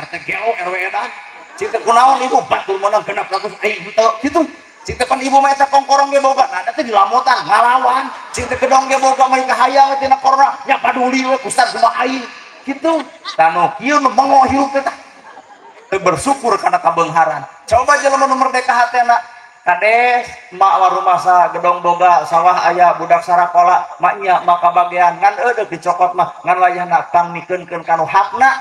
RT gelo RW edan. Cing teh kunaon ibu batur meunang 600 aing henteu kitu. Cing teh pan ibu mah eta kongkorong ge boga, nah teh dilamotan ngalawan. Cing teh gedong ge boga mah kahayang tina corona, nya paduli we Ustaz kumaha aing kitu. Tah nu kieu nu mengo hirup teh tah. Teu bersyukur kana kabeungharan. Coba jelema nu merdeka hatena. Kades mak warumasa gedong boga sawah aya budak sarakola maknya maka bagian ngan eudeuh dicokot mah ngan wayahna pangmikeunkeun kanu hakna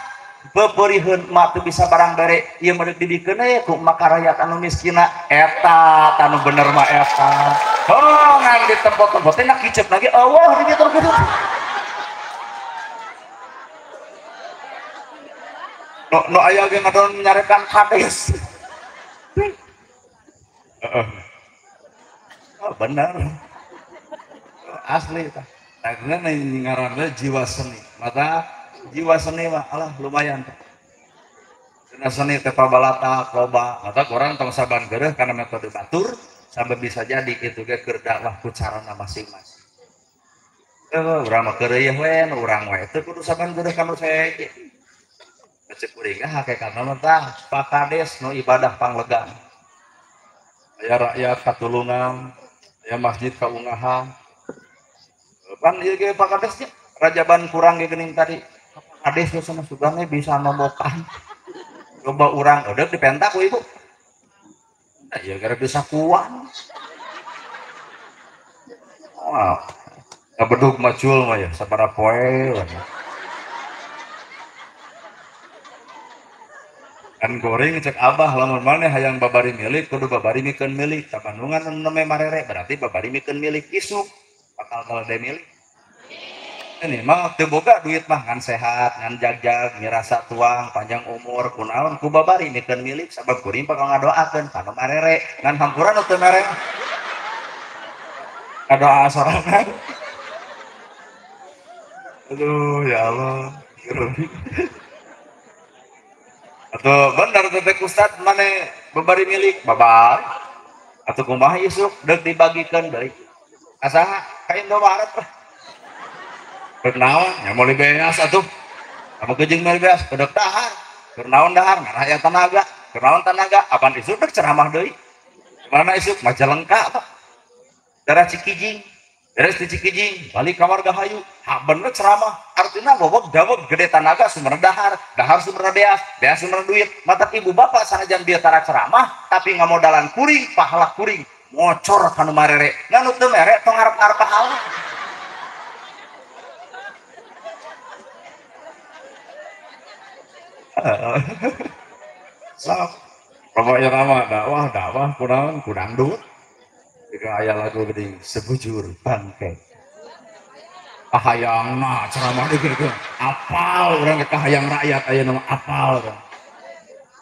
bebeurieun mak teu bisa barang bere ieu mah deuk dibikeun we ku maka rakyat anu miskina eta tanu bener mah eta oh ngan di tempat-tempat teh nak kicep lagi eueuh di ditu kitu no aya ge ngadon nyarekan kades. Oh, benar asli tah. Nah, ngaranna jiwa seni. Mata jiwa seni mah alah lumayan tah. Dina seni teh pabalata loba. Mata urang tong saban geureuh kana metode batur sampai bisa jadi kitu ge keur dakwah ku carana masing-masing. Urang mah keureuh we nu urang we teu kudu saban geureuh ka nu seje. Cek kuring hakikatna mah tah Pak Kades nu ibadah panglegang. Aya rakyat katulungan, aya masjid kaungahan. Pan ieu ge Pak Kades nya, rajaban kurang ge geuning tadi. Pak Kades ge sama sugangnya bisa nombokan. Coba urang eudeuk dipenta ku ibu. Nah, ieu gara bisa kuan. Wah, kabedug macul mah ya sabaraha poe. Kan goreng cek abah lamun maneh hayang babari milik kudu babari mikeun milik tabandungan nu marere berarti babari mikeun milik isuk bakal kalade milik. Ini mah teu boga duit mah ngan sehat ngan jagjag ngirasa tuang panjang umur kunaon ku babari mikeun milik sabab kuring bakal ngadoakeun ka nu marere ngan hampura nu teu mere ngadoa sorangan. Aduh ya Allah. Atau bener teh Ustad mane babari milik babar atau kumaha isuk deuk dibagikeun deui asaha ka Indomaret lah deuk naon nya meuli beas atuh anu kejeung meuli beas deuk dahar keur naon dahar ngarah aya tanaga keur naon tanaga apan isuk deuk ceramah deui mana isuk Majalengka Pak darah Cikijing beres di Cikijing balik ka warga hayu ha bener ceramah artinya bobok daweg gede tanaga sumber dahar dahar sumber beas beas sumber duit mata ibu bapak sanajan dia tara ceramah tapi ngamodalan kuring pahala kuring mocor kanu marere ngan teu mere tong ngarep-ngarep pahala. Sok pokoknya mah dakwah dakwah kunaon kurang duit. Jika aya lagu geuning sebujur bangke. Kahayangna ceramah deui kieu. Apal urang ge kahayang rakyat aya nama apal.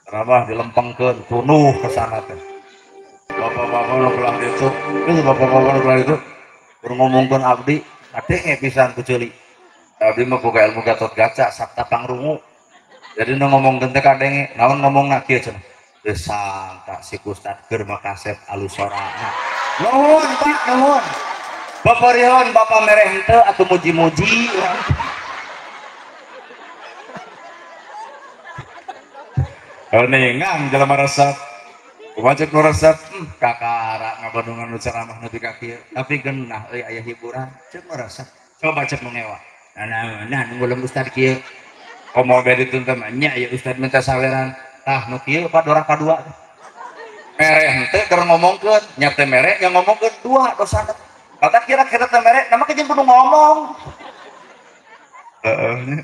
Ceramah dilempengkeun tunuh ka sana teh. Bapak-bapak nu belah ditu, geus bapak-bapak nu belah ditu keur ngomongkeun abdi, kadenge pisan ku ceuli. Abdi mah boga ilmu Gatot Kaca sabta pangrungu. Jadi nu ngomongkeun teh kadenge, naon ngomongna kieu cenah. Geus sangka si Ustad keur makasep alus sorana. Nuhun Pak, nuhun. Baparion Bapak mere henteu atuh muji-muji urang. Ningang jelema resep. Kumaha cek nu resep? Kakara ngabandungan nu ceramah nepi ka kieu. Tapi geunah euy aya hiburan. Cek nu resep. Coba cek nu ngewa. Nah, nah nunggu ustad kieu. Komo ge dituntun mah nya ieu ustad minta saweran. Tah nu kieu Pak dorah kadua. Mere henteu keur ngomongkeun, nya teh mere nya ngomongkeun dua dosana. Kata kira-kira teh mere, nama jeung kudu ngomong. Heeh.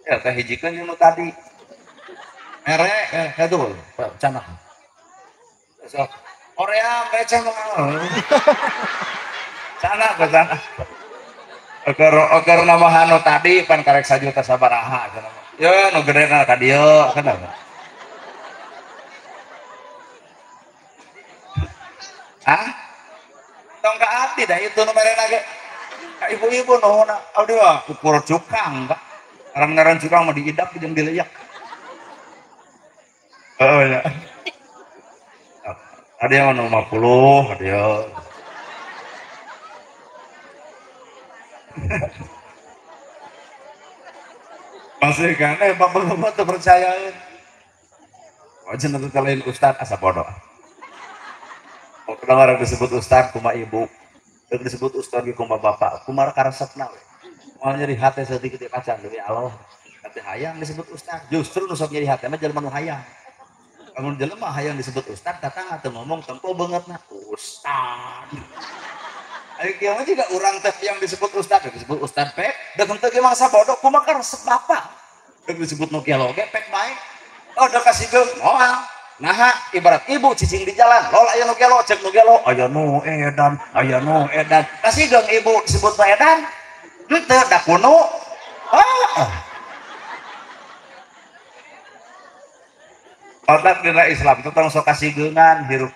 Ya teh hijikeun jeung nu tadi. Mere aduh, canah. Sok Korea receh mah. Canah ke sana. Oker nama hanu tadi pan karek sajuta sabaraha cenah. Ye nu gedena ka dieu kenapa? Ah? Tong ka abdi dah itu nu merena ge. Ka ibu-ibu nuhuna abdi mah ukur cukang Pak. Ngaran-ngaran cukang mah diidap jeung dileyak. Oh ya. Ada yang 50, ada yang Masih kan bapak-bapak teu percayaeun. Wajan nanti lain ustad asa bodoh. Pokokna orang disebut ustad kuma ibu, rek disebut ustad ge kuma bapak, kumaha karesepna we. Moal nyeri hate saeutik teh pacan demi Allah. Hate hayang disebut ustad, justru nu sok nyeri hate mah jelema nu hayang. Lamun jelema hayang disebut ustad tatangga teu ngomong tempo beungeutna ustad. Ayo kieu mah juga urang teh yang disebut ustad, disebut ustad pek, da teu ge mangsa bodoh kumaha karesep bapak. Rek disebut nu kieu oge pek bae. Oh da kasikeun moal. Naha ibarat ibu cicing di jalan, lol aya nu gelo, cek nu gelo, aya nu edan, aya nu edan. Kasikeun ibu disebut nu edan. Henteu da kuno. Ah. Otak dina Islam teh tong sok kasigeungan hirup.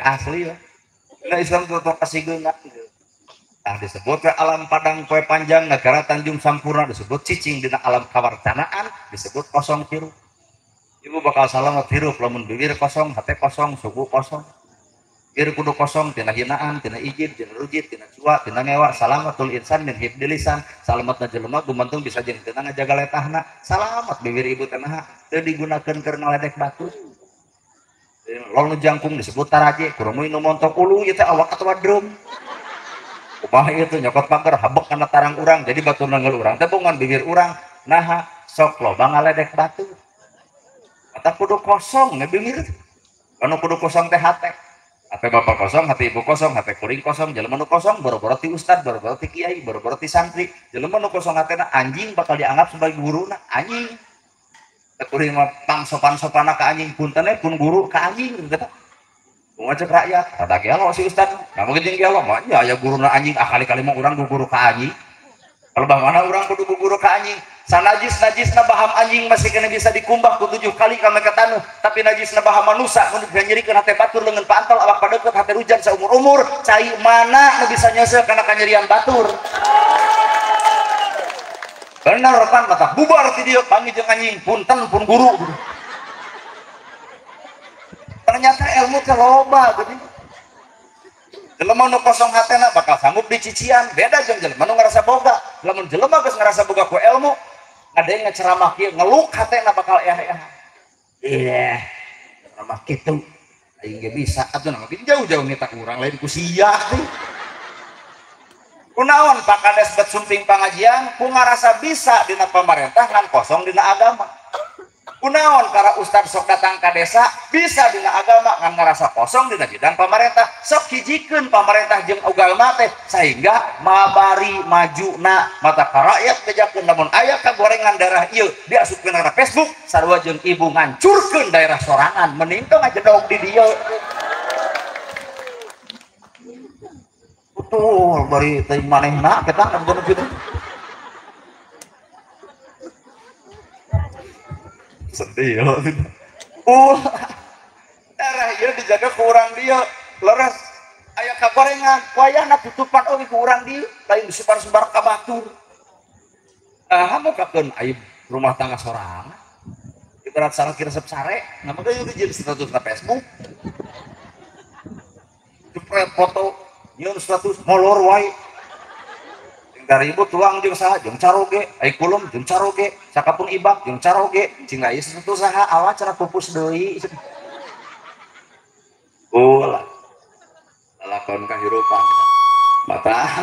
Asli ya. Dina Islam teh tong kasigeungan. Nah, disebut ke alam padang poe panjang negara Tanjung Sampurna disebut cicing dina alam kawarcanaan disebut kosong hirup. Ibu bakal salamet hirup lamun bibir kosong, hate kosong, suku kosong. Bibir kudu kosong tina hinaan, tina ijib, tina rujit, tina cua, tina ngewa. Salamatul insan min hibdil lisan. Salametna jelema gumantung bisa jeung tina ngajaga letahna. Salamet bibir ibu teh naha teu digunakeun keur ngaledek batur. Lol nu jangkung disebut taraje, kurumuy nu montok ulu ieu teh awak atawa drum. Kumaha ieu teh nyokot pagar habek kana tarang urang, jadi batur nanggel urang teh bongan bibir urang. Naha sok loba ngaledek batur. Kata kudu kosong nge bibir. Anu kudu kosong teh hate. Hate bapak kosong, hati ibu kosong, hate kuring kosong, jelema nu kosong boro-boro ti ustad, boro-boro ti kiai, boro-boro ti santri. Jelema nu kosong hatena anjing bakal dianggap sebagai guruna, anjing. Teh kuring mah pang sopan-sopana ka anjing, punten we pun guru ka anjing gitu. Kumaha cek rakyat, rada gelo si ustad. Nah mungkin jeung gelo mah nya aya guruna anjing, ah kali-kali mah urang guru ka anjing. Kalau bah mana urang kudu guru ka anjing. Sanajis-najisna baham anjing masih kena bisa dikumbah ku 7 kali ka mereka tanuh, tapi najisna baham manusa mun nyerikeun hate batur leungeun pantal awak padeukeut hate hujan saumur-umur, cai mana nu bisa nyeuseuk kana kanyerian batur. Bener pan mata bubar ti dieu panggih jeung anjing, punten pun guru. Ternyata ilmu teh loba geuning. Jelema nu kosong hatena bakal sanggup dicician, beda jeung jelema nu ngarasa boga. Lamun jelema geus ngarasa boga ku ilmu, ngadeng ngeceramah kieu ngeluk hatena bakal eh. Iya, ceramah kitu. Aing ge bisa atuh nah makin jauh-jauh nita urang lain ku sia teh. Kunaon Pak Kades bet sumping pangajian ku ngarasa bisa dina pamarentah ngan kosong dina agama. Kunaon para ustad sok datang ka desa bisa dina agama ngan ngarasa kosong dina bidang pamarentah, sok hijikeun pamarentah jeung agama teh sehingga mabari majuna mata ka rakyat bejakeun lamun aya kagorengan daerah ieu diasupkeun kana Facebook sarua jeung ibu ngancurkeun daerah sorangan mending teu ngajedog di dieu. Betul bari teh manehna kita nonton kitu. Sedih loh. Darah ieu dijaga ku urang dieu. Leres aya kagorengan, wayahna tutupan oge ku urang dieu, lain disebar-sebar ka batur. Ah, mukakeun aib rumah tangga sorangan. Ibarat salah kira resep sare, nah maka ieu dijieun status na Facebook. Jepret foto, nyieun status molor wae. Dari ibu tuang jeung saha jeung caroge, ai kulum jeung caroge, sakapun ibak jeung caroge, cing ieu satu saha awak cara pupus deui. Ulah. Lalakon kahirupan. Mata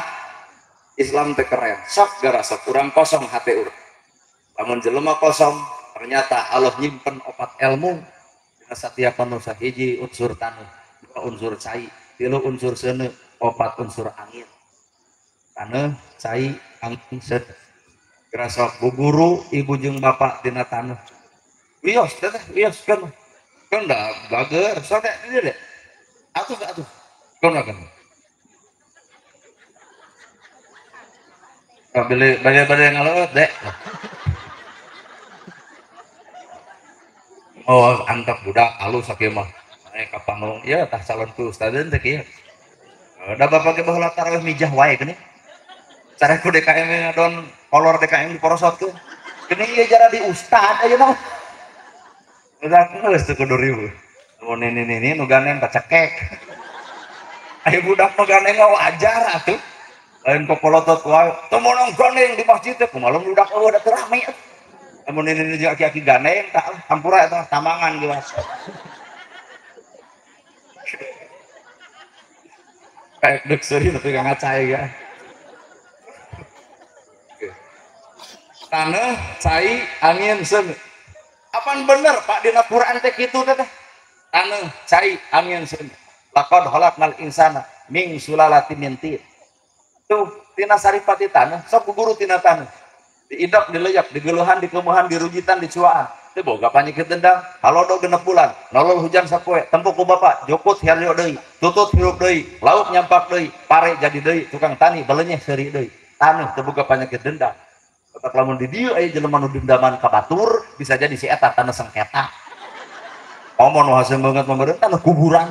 Islam teh keren, sok gara sok urang kosong hate urang. Lamun jelema kosong, ternyata Allah nyimpen opat ilmu dina satiap manusia hiji unsur taneuh, dua unsur cai, tilu unsur seuneu, opat unsur angin. Taneuh, cai, angin, seuneu. Gerasok bu guru, ibu jeung bapak dina taneuh. Wios teh, wios kan. Kan da bager, sok teh dieu deh. Atuh atuh. Kono kan. Beli bade ngaleut dek. Oh, antap budak alus sakieu mah. Naik ka panggung, ieu tah calon ku ustadeun teh kieu. Da bapak ge baheula tarawih mijah wae geuning. Cara ku DKM ngadon kolor DKM diporosotkeun. Geuning ieu jara di ustad ayeuna mah. Udah geus teu kudu riweuh. Mun nini-nini nu gandeng kacekek. Aya budak nu gandeng mah wajar atuh. Lain popolotot wae, teu meunang gandeng di masjid teh kumaha budak eueuh da teu rame. Lamun ini jeung aki-aki gandeng tah hampura eta tamangan ge mah. Kayak dek seuri tapi ngacai ge. Tanah, cai, angin, seungit. Apaan bener Pak dina Quran teh kitu teh? Tanah, cai, angin, seungit. Laqad khalaqnal insana min sulalatin min tin. Tuh tina saripati tanah, sok guru tina tanah. Diidap, dileyak, digeluhan, dikemuhan, dirujitan, dicuaan. Teu boga panyakit dendam, halodo 6 bulan, nolol hujan sapoe, tempo ku bapak, jokut hiaryo deui, tutut hirup deui, lauk nyampak deui, pare jadi deui, tukang tani belenyeh seuri deui. Tanah teu boga panyakit dendam. Tetap lamun di dieu aya jelema nu dendaman ka batur, bisa jadi si eta tanah sengketa. Omong nu haseum banget mah tanah kuburan.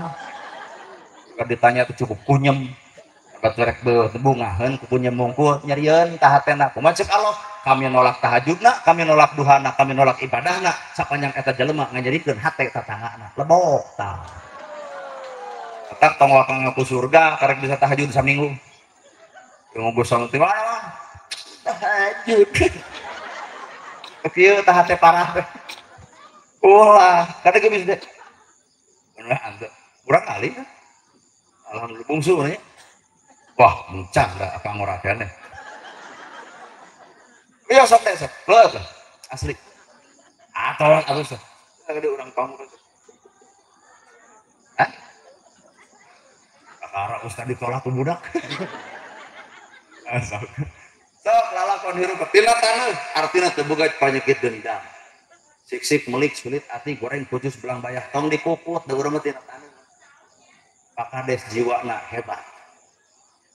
Kalau ditanya tuh cukup kunyem. Batur rek bebungaheun ku kunyem mungkul nyerieun ka hatena. Kumaha ceuk Allah? Kami nolak tahajudna, kami nolak duhana, kami nolak ibadahna, sapanjang eta jelema nganyerikeun hate tatanggana. Lebok tah. Tetap tong wakang ngaku surga karek bisa tahajud saminggu. Yang bosan teh mah tahajud. Kieu tah hate parah teh. Ulah, kada ge bisa. Bener ante. Urang alih. Alhamdulillah bungsu nya. Wah, muncang dah akang ngoragane. Iya sok teh sok. Leuh asli. Atau atuh sok. Gede urang kamu. Hah? Kakara ustad ditolak ku budak. Sok. Sok lalakon hirup tina taneuh artina teu boga panyakit dendam. Sik-sik melik sulit ati goreng pucus belang bayah tong dikukut da urang mah tina taneuh. Pak Kades jiwana hebat.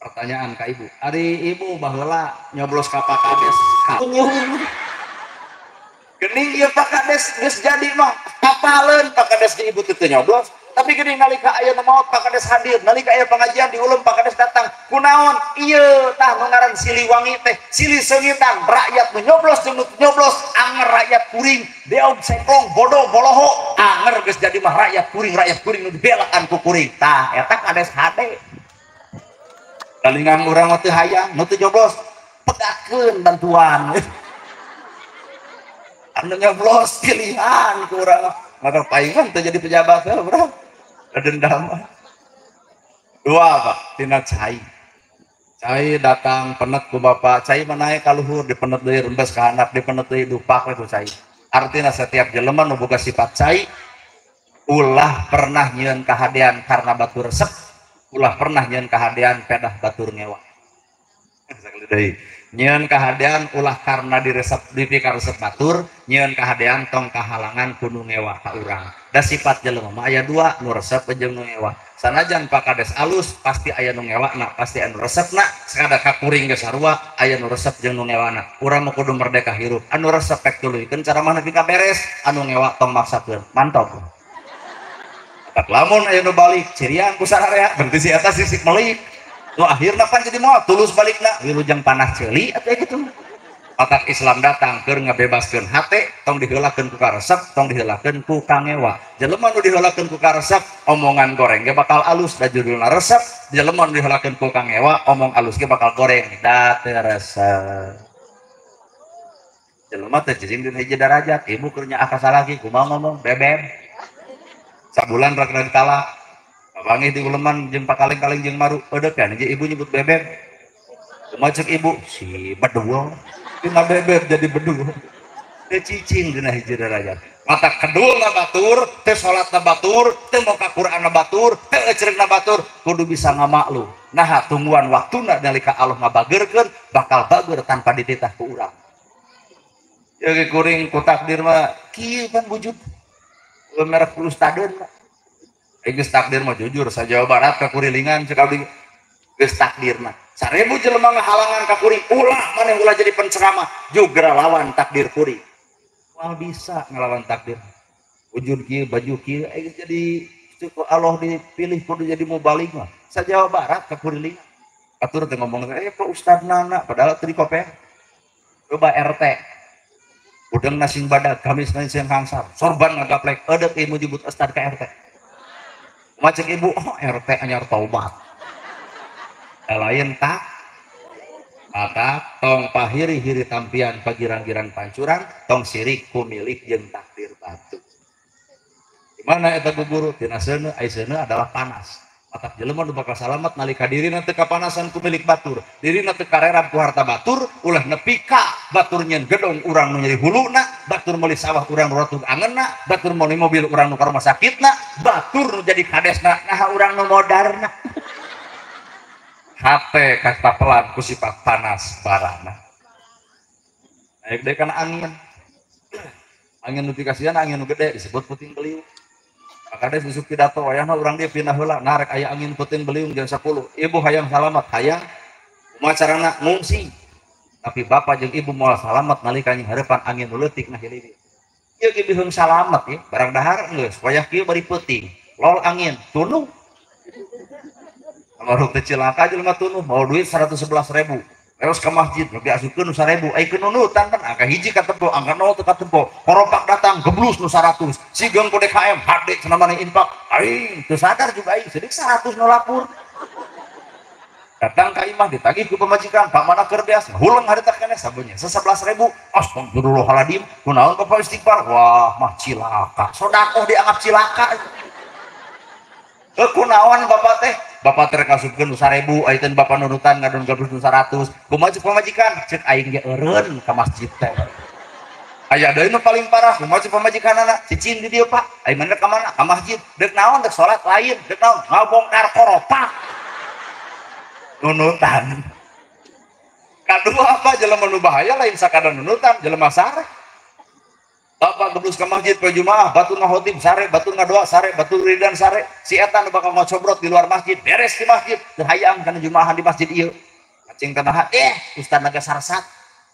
Pertanyaan ka ibu, ari ibu baheula nyoblos ka Pak Kades. Geuning ieu Pak Kades geus jadi mah hafaleun Pak Kades di ibu teu nyoblos, tapi geuning nalika aya nu maot Pak Kades hadir, nalika aya pengajian diulem Pak Kades datang. Kunaon ieu tah nu ngaran Siliwangi teh, silih seungitan rakyat nu nyoblos jeung nu nyoblos anger rakyat kuring, deog sengklong bodoh boloho, anger geus jadi mah rakyat kuring nu dibelaan ku kuring. Tah eta Kades hade. Kalingan urang mah teu hayang, nu teu nyoblos pegakeun bantuan. Anu nyoblos pilihan ku urang. Maka paingan teu jadi pejabat heuh urang. Dendam. Dua Pak, tina cai. Cai datang penet ku bapak, cai mah naek ka luhur dipenet deui rembes ka handap, dipenet deui dupak we ku cai. Artina setiap jelema nu boga sifat cai ulah pernah nyieun kahadean karena batur resep. Ulah pernah nyieun kahadean pedah batur ngewa. Sakali deui. Nyieun kahadean ulah karena diresep dipikar resep batur, nyieun kahadean tong kahalangan ku nu ngewa ka urang. Da sifat jelema mah aya dua, nu resep jeung nu ngewa. Sanajan Pak Kades alus pasti aya nu ngewana, pasti anu resepna, sakada ka kuring ge sarua aya nu resep jeung nu ngewana. Urang mah kudu merdeka hirup. Anu resep pek tuluykeun cara mah nepi ka beres, anu ngewa tong maksakeun. Mantap. Tak lamun aya nu balik cirian ku sararea berarti si eta sisik melik. Nu akhirna pan jadi moal tulus balikna wilujeng panah ceuli atuh kitu. Otak Islam datang keur ngabebaskeun hate tong diheulakeun ku karesep tong diheulakeun ku kangewa. Jelema nu diheulakeun ku karesep omongan goreng ge bakal alus da judulna resep. Jelema nu diheulakeun ku kangewa omong alus ge bakal goreng da teu resep. Jelema teh cicing dina hiji darajat ibu keur nyaah ka salaki kumaha ngomong bebeb. Sabulan rek ditalak. Papanggih di uleman jeung pakaleng-kaleng jeung maru eudeuk kan jeung ibu nyebut bebeb. Kumaha ceuk ibu? Si bedul. Tina bebeb jadi bedul. Teu cicing dina hiji darajat. Mata kedulna batur, teu salatna batur, teu moka Qur'anna batur, teu ecereukna batur, kudu bisa ngamaklum. Naha tungguan waktuna nalika Allah ngabageurkeun bakal bager tanpa dititah ku urang. Ieu ge kuring ku takdir mah kieu pan wujud. Merek pulus tadeun mah. Geus takdir mah jujur sa Jawa Barat ka kurilingan cek abdi geus takdir mah. 1000 jelema ngahalangan ka kuring, ulah maneh ulah jadi penceramah, juga lawan takdir kuring. Moal bisa ngelawan takdir. Wujud kieu baju kieu geus jadi Allah dipilih kudu jadi mubalig mah. Sa Jawa Barat ka kurilingan. Atur teh ngomong Pak Ustad Nana padahal teu dikope. Coba RT. Udang nasing badak, gamis nasing hangsar, sorban ngagaplek, edek ibu jebut ustad ke RT. Macek ibu, oh RT anyar taubat. Lain tak, Maka tong pahiri-hiri tampian pagirang-girang pancuran, tong sirik ku milik jeung takdir batu. Dimana eta guru tina seuneu, ai seuneu adalah panas. Matak jelema nu bakal salamet nalika dirina teu kapanasan ku milik batur, dirina teu karerab ku harta batur, ulah nepi ka batur nyeun gedong urang nu nyeri huluna, batur meuli sawah urang nu ratug angeunna, batur meuli mobil urang nu ka rumah sakitna, batur nu jadi kadesna, naha urang nu modarna. Hate kastapelan ku sifat panas barana. Naik deui kana angin. Angin nu dikasihan angin nu gede disebut puting beliung. Maka des isuk pidato wayahna urang dia pindah heula narek aya angin puting beliung jam 10. Ibu hayang salamet, hayang kumaha carana ngungsi. Tapi bapak jeung ibu moal salamet nalika nyingharepan angin nu leutik na hiliwir. Ieu ge biheung salamet ya, barang dahar geus wayah kieu bari peuting. Lol angin tunuh. Amaruk teh cilaka jelema tunuh, mau duit 111.000. Terus ke masjid, nu diasupkeun nu 1.000, ai kenunutan kan angka hiji katempo, angka 0 teu katempo. Koropak datang geblus nu 100. Sigeung ku DKM, hade cenah maneh infak. Aing teu sadar juga aing, sedik 100 nu lapur. Datang ka imah ditagih ku pamajikan, Pak mana keur beas, huleng harita keneh sabeunnya 11.000. Astagfirullahaladzim, kunaon bapak istighfar? Wah, mah cilaka. Sodakoh dianggap cilaka. Kunaon bapak teh? Bapak teh kasupkeun nu 1.000, aya teh bapak nunutan ngadon gablus nu 100. Kumaha cek pamajikan? Cek aing ge eureun ka masjid teh. Aya deui nu paling parah, kumaha cek pamajikanana? Cicing di dieu Pak. Aing mana ka mana? Ka masjid. Deuk naon? Deuk salat lain, deuk naon? Ngabongkar koropak. Nunutan. Kadua apa jelema nu bahaya lain sakadar nunutan, jelema sare. Bapak geblus ke masjid poe Jumaah, batur ngahotib sare, batur ngadoa sare, batur wiridan sare. Si eta nu bakal ngocobrot di luar masjid, beres di masjid, teu hayang kana Jumaahan di masjid ieu. Cing teh naha, ustaz naga sarsat.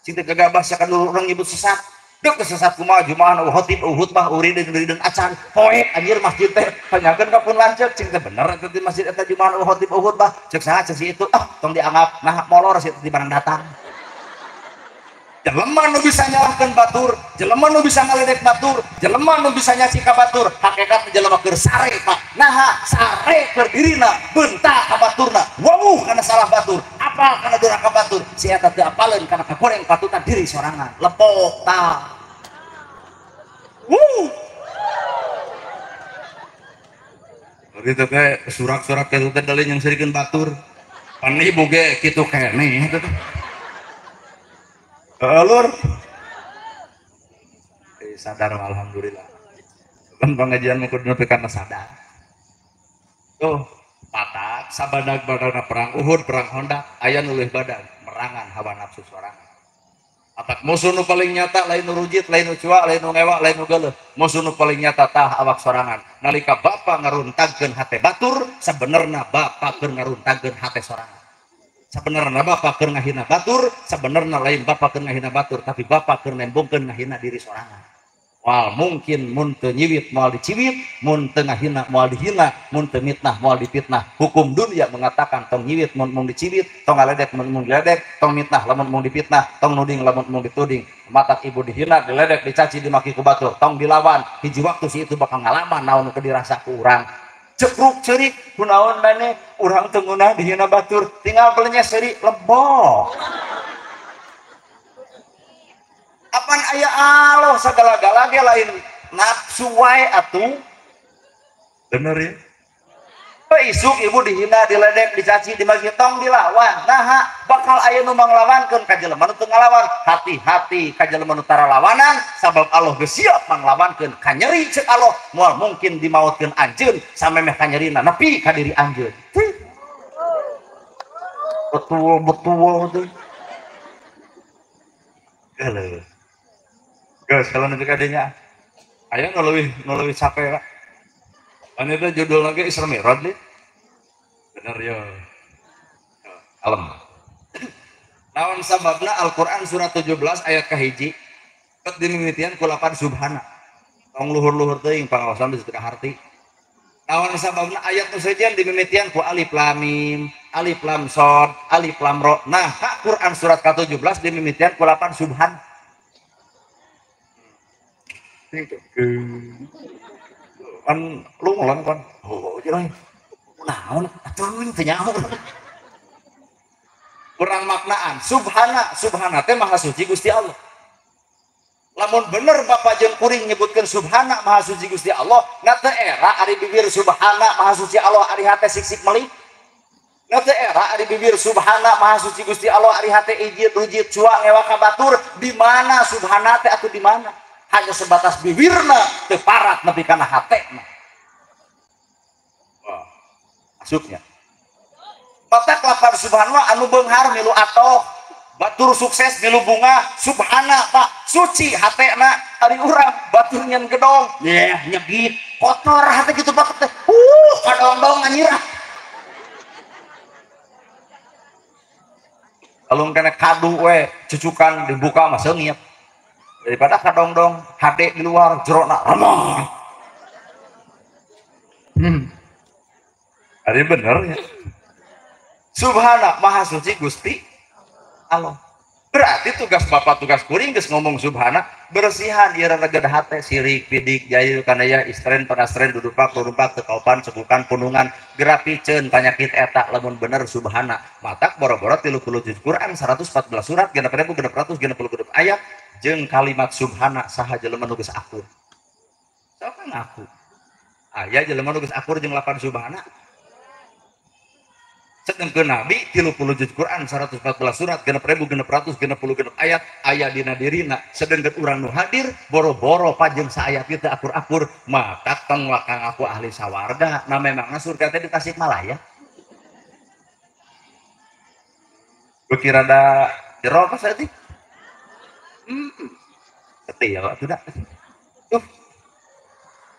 Cing teh gagabah sakan urang nyebut sesat. Deuk sesat kumaha Jumaah nu khotib, khutbah, wiridan wiridan acan. Poek anjir masjid teh panyakeun ka pun lanceuk. Cing teh bener eta di masjid eta Jumaah nu khotib, khutbah. Ceuk saha ceuk si itu, ah tong dianggap nah molor si itu di barang datang. Jelema nu bisa nyalahkeun batur, jelema nu bisa ngaledek batur, jelema nu bisa nyaci ka batur, hakikatna jelema keur sare Pak. Naha sare keur dirina, bentak ka baturna, wawuh kana salah batur, apal kana doraka batur, si eta teu apaleun kana kagoreng patutan diri sorangan. Lepok ta. Wuh. Kitu teh surak-surak kitu teh deuleu yang sirikeun batur. Pan ibu ge kitu keneh eta teh. Alur sadar alhamdulillah. Kan pengajian kudu nepi kana sadar. Tuh, patak sabadag badana perang Uhud, perang Khandaq, aya nu leuwih badag merangan hawa nafsu sorangan. Patak musuh nu paling nyata lain nu rujit, lain nu cuak, lain nu ngewa, lain nu geuleuh. Musuh nu paling nyata tah awak sorangan. Nalika bapa ngaruntagkeun hate batur, sabenerna bapa keur ngaruntagkeun hate sorangan. Sebenarnya bapak keur ngahina batur, sebenarnya lain bapak keur ngahina batur, tapi bapak keur nembongkeun ngahina diri sorangan. Moal mungkin mun teu nyiwit moal diciwit, mun teu ngahina moal dihina, mun teu mitnah moal dipitnah. Hukum dunia mengatakan tong nyiwit mun mung diciwit, tong ngaledek mun mung diledek, tong mitnah lamun mung dipitnah, tong nuding lamun mung dituding. Matak ibu dihina, diledek, dicaci, dimaki ku batur, tong dilawan. Hiji waktu si itu bakal ngalaman naon nu dirasa ku urang. Cekruk cerik kunaon maneh urang teu ngeunah dihina batur, tinggal belinya seri lebok. Apan aya Allah sagala-gala ge lain nafsu wae atuh. Bener ya? Isuk ibu dihina, diledek, dicaci, dimaki, tong dilawan. Naha bakal aya nu manglawankeun ka jelema nu teu ngalawan. Hati-hati ka jelema nu tara lawanan, sabab Allah geus siap manglawankeun. Kanyeri ceuk Allah moal mungkin dimaotkeun anjeun samemeh kanyerina nepi ka diri anjeun. Betul betul tuh. Geuleuh. Geus kalau nepi ka dinya. Aya nu leuwih capek Pak. Kan itu judul lagi Isra Mi'raj nih. Bener ya. Kalem. Naon sababna Al-Qur'an surat 17 ayat kahiji ket dimimitian ku lapan subhana. Tong luhur-luhur teuing pangaosan geus teu kaharti. Naon sababna ayat nu sejen dimimitian ku alif lam mim, alif lam shad, alif lam ra. Nah, Quran surat ka-17 dimimitian ku lapan subhan. Kan lu ngulang kan, oh jadi naon atuh teu nyaho. Kurang maknaan subhana, subhana teh maha suci Gusti Allah. Lamun bener bapak jeung kuring nyebutkeun subhana maha suci Gusti Allah, na teu era ari bibir subhana maha suci Allah ari hate sik-sik melik. Na teu era ari bibir subhana maha suci Gusti Allah ari hate ijit rujit cua ngewa ka batur, di mana subhana teh atuh di mana? Hanya sebatas bibirna teu parat nepi kana hatena. Wah, asupnya. Matak lapan subhana anu beunghar milu atoh, batur sukses milu bunga, subhana pak suci hatena ari urang batur nyen gedong, yeh nyegit, kotor hate kitu pak teh. Kadongdong anyirah. Alung kena kadu we cucukan dibuka mah seungit. Daripada kadongdong hade di luar jerona remah. Ari bener ya. Subhana maha suci Gusti Allah. Berarti tugas bapak tugas kuring geus ngomong subhana bersihan ieu reged hate sirik pidik jahil kanaya istren panastren dudupak dudupak teu kaopan cegukan punungan gerapiceun panyakit eta lamun bener subhana. Matak boro-boro 30 juz Quran 114 surat 6666 ayat jeung kalimat subhana saha jelema nu geus akur. Sok ngaku. Aya jelema nu geus akur jeung lapan subhana. Sedengkeun Nabi 30 juz Quran 114 surat 6666 ayat aya dina dirina sedengkeun urang nu hadir boro-boro pajeng saayat ieu teu akur-akur maka tong wakang aku ahli sawarga. Nah memangna surga teh di Tasikmalaya. Beuki rada jero apa saeutik? Setia atuh da. Tuh.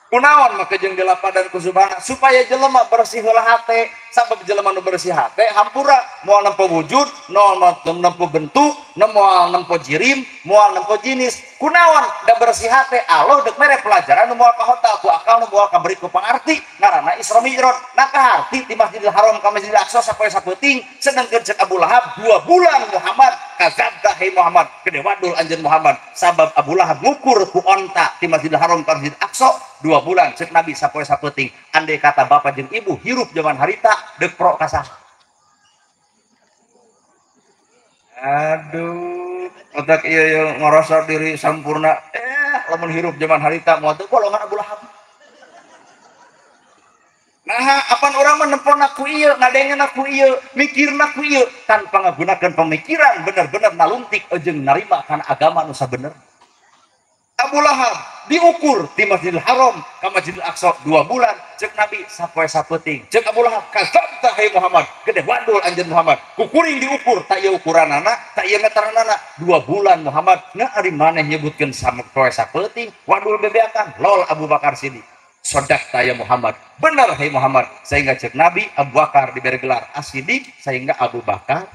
Kunaon maka jeung dilapadan ku subhana supaya jelema bersih heula hate, sabab jelema nu bersih hate hampura moal nempo wujud, moal nempo bentuk, moal nempo jirim, moal nempo jinis. Kunaon da bersih hate Allah deuk mere pelajaran nu moal kahota ku akal nu moal kaberi ku pangarti ngaranna Isra Mi'raj. Nah kaharti ti Masjidil Haram ka Masjidil Aqsa sapoe sapeuting sedengkeun ceuk Abu Lahab 2 bulan Muhammad kazabta hai Muhammad gede wadul anjeun Muhammad sabab Abu Lahab ngukur ku onta ti Masjidil Haram ka Masjidil Aqsa 2 bulan cek Nabi sapoe sapeuting. Andai kata bapak jeung ibu hirup zaman harita deuk pro kasah. Aduh, otak ieu ieu ngarasa diri sampurna. Lamun hirup zaman harita moal teu golongan Abu Lahab. Nah, apan urang mah nempona ku ieu, ngadengeuna ku ieu, mikirna ku ieu tanpa ngagunakeun pemikiran bener-bener naluntik jeung narima kana agama nu sabenerna. Abu Lahab diukur di Masjidil Haram ka Masjidil Aqsa 2 bulan cek Nabi sapoe sapeuting. Cek Abu Lahab kazabta hai Muhammad gede wadul anjeun Muhammad kukuring diukur tak ieu ukuranana tak ieu meteranana 2 bulan Muhammad na ari maneh nyebutkeun sapoe sapeuting wadul bebeakan lol Abu Bakar Siddiq sodakta ya Muhammad bener hai Muhammad sehingga cek Nabi Abu Bakar diberi gelar As-Siddiq sehingga Abu Bakar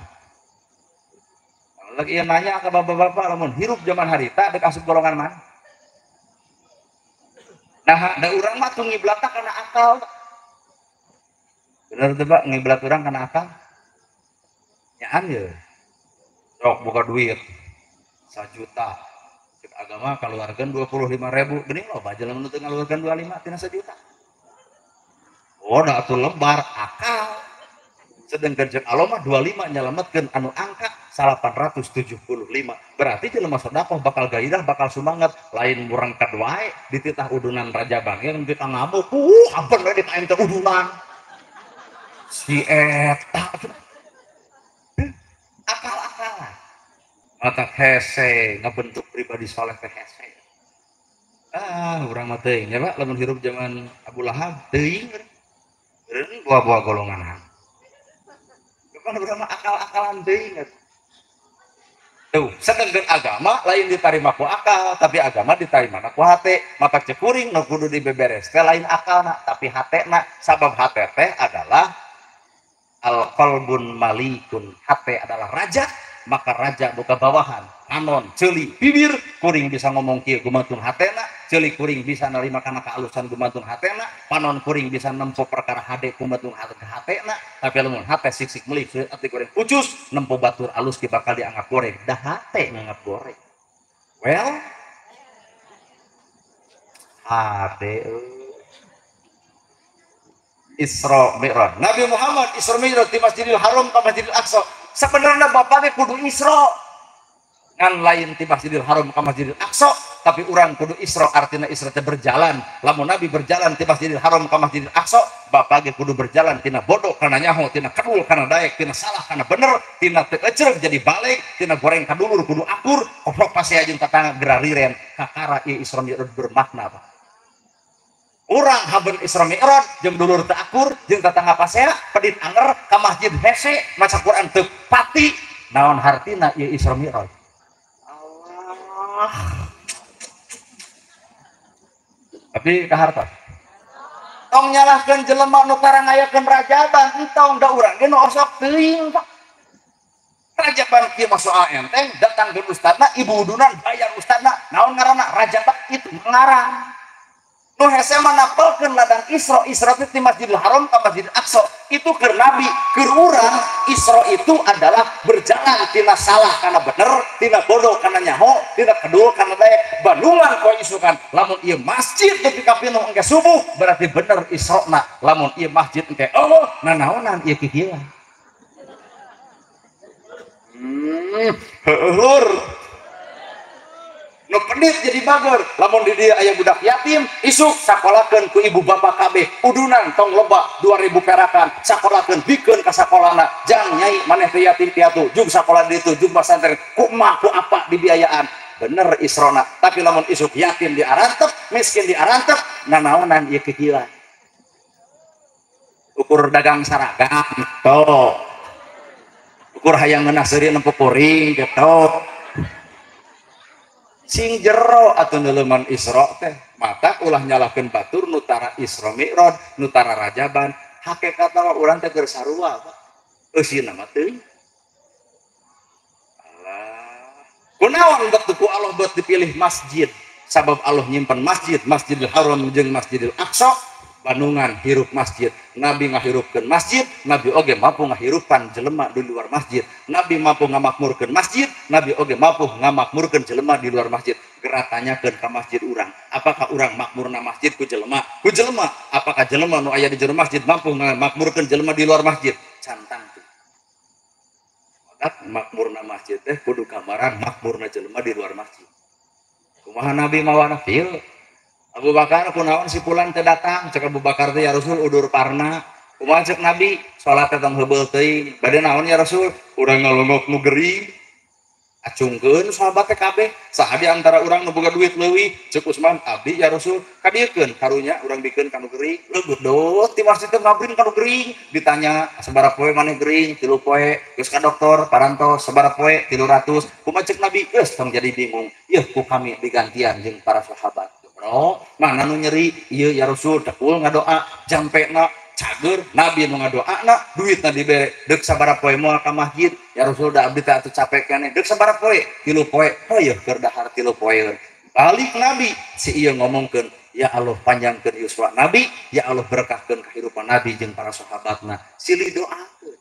lagi ieu nanya ka bapak-bapak lamun hirup zaman harita deuk asup golongan mana? Nah, da urang mah tuh ngiblatna kana akal. Bener teu Pak, ngiblat urang kana akal? Nyaan ye. Sok buka duit 1 juta. Cek agama kaluarkeun 25.000. Geuning loba jelema nu teu ngaluarkeun 25 tina 1 juta. Oh, da atuh lebar akal. Sedengkeun cek Allah mah 25 nyalametkeun anu angka 875. Berarti jelema sedekah bakal gairah, bakal semangat, lain murangkat wae dititah udunan raja bangir kita ngamuk. Ampun we ditaem teh udunan. Si eta akal-akalan. Mata hese ngabentuk pribadi soleh teh hese. Ah, urang mah teuing nya Pak, lamun hirup zaman Abu Lahab teuing. Beureun buah-buah golongan. Kan urang mah akal-akalan teuing. Tuh, sedengkeun agama lain ditarima ku akal, tapi agama ditarima ku hate. Maka cek kuring nu kudu dibeberes teh lain akalna, tapi hatena. Sabab hate teh adalah al-qalbun malikun. Hate adalah raja, maka raja boga bawahan. Anon, ceuli, bibir, kuring bisa ngomong kieu gumantung hatena, ceuli kuring bisa nerima kana kaalusan gumantung hatena, panon kuring bisa nempo perkara hade gumantung hatena, tapi lamun hate sik-sik meuli ati goreng pucus, nempo batur alus ki bakal dianggap goreng, dah hate nganggap goreng. Well, hade Isra Mi'raj. Nabi Muhammad Isra Mi'raj di Masjidil Haram ke Masjidil Aqsa. Sebenarnya bapaknya kudu Isra. Ngan lain ti Masjidil Haram ka Masjidil Aqsa, tapi urang kudu Isra, artina Isra teh berjalan. Lamun Nabi berjalan ti Masjidil Haram ka Masjidil Aqsa, bapak ge kudu berjalan tina bodoh kana nyaho, tina kedul kana daek, tina salah kana bener, tina teu eceuk jadi balik, tina goreng ka dulur kudu akur, koplok pasea jeung tatangga gerariren. Kakara ieu Isra Mi'raj bermakna, Pak. Urang haben Isra Mi'raj jeung dulur teu akur, jeung tatangga pasea, pedit anger ka masjid hese, maca Quran teu pati, naon hartina ieu Isra Mi'raj? Tapi kaharta tong nyalahkeun jelema nu tara ngayakeun rajaban, entong da urang ge nu osok teuing, Pak. Rajaban kieu mah soal enteng, datang ke ustadna, ibu udunan bayar ustadna, naon ngaranna rajaban itu ngarang. Nu hese mah napelkeun ladang Isra, Isra teh ti Masjidil Haram ka Masjidil Aqsa, itu keur Nabi, keur urang Isra itu adalah berjalan tina salah kana bener, tina bodoh kana nyaho, tina kedul kana daek, bandungan koe isukan. Lamun ieu masjid nepi ka pinuh engke subuh, berarti bener Israna. Lamun ieu masjid engke eueuh, nanaonan ieu kikieuan. Heueuh lur. Nu pedit jadi bager, lamun di dieu aya budak yatim, isuk sakolakeun ku ibu bapak kabeh, udunan tong loba 2000 perakan, sakolakeun bikeun ka sakolana, jang nyai maneh teh yatim piatu, jug sakola ditu, jug pasantren, ku emak ku apa dibiayaan. Bener Israna, tapi lamun isuk yatim diarantep, miskin diarantep, nanaonan ieu kikieuan. Ukur dagang saragam gitu. Ukur hayang ngeunah seuri nempo kuring gitu. Sing jero atau neuleman Isra teh mata ulah nyalahkeun batur nu tara Isra Mi'raj, nu tara rajaban, hakikatna mah urang teh keur sarua, Pak. Eusina mah teuing. Alah. Kunaon bet ku Allah bet dipilih masjid? Sabab Allah nyimpen masjid, Masjidil Haram jeung Masjidil Aqsa, bandungan hirup masjid. Nabi ngahirupkeun masjid, Nabi oge mampu ngahirupan jelema di luar masjid. Nabi mampu ngamakmurkeun masjid, Nabi oge mampu ngamakmurkeun jelema di luar masjid. Geura tanyakeun ka masjid urang, apakah urang makmurna masjid ku jelema? Ku jelema, apakah jelema nu aya di jero masjid mampu ngamakmurkeun jelema di luar masjid? Cantang tuh. Maka makmurna masjid teh kudu kamaran makmurna jelema di luar masjid. Kumaha Nabi mawana fil? Abu Bakar kunaon si pulan teu datang, cek Abu Bakar teh ya Rasul udur parna. Kumaha cek Nabi, salat teh tong heubeul teuing. Bade naon ya Rasul? Urang ngalongok nu gering. Acungkeun sahabat teh kabeh, saha di antara urang nu boga duit leuwih? Cek Usman, abdi ya Rasul, kadiekeun karunya urang bikeun ka nu gering. Leugeut dot ti masjid teh ngabring ka nu gering. Ditanya sabaraha poe maneh gering? 3 poe. Geus ka dokter parantos sabaraha poe? 300. Kumaha cek Nabi? Geus tong jadi bingung. Yeuh ku kami digantian jeung para sahabat. Bro, mana nu nyeri? Ieu ya Rasul, tekul ngadoa, jampena cager, Nabi nu ngadoana, duitna dibere, deuk sabaraha poe moal ka masjid, ya Rasul da abdi teh atuh capek keneh, deuk sabaraha poe? 3 poe. Oh ieu keur dahar 3 poe. Balik Nabi, si ieu ngomongkeun, ya Allah panjangkeun yuswa Nabi, ya Allah berkahkeun kehidupan Nabi jeung para sahabatna. Silih doakeun.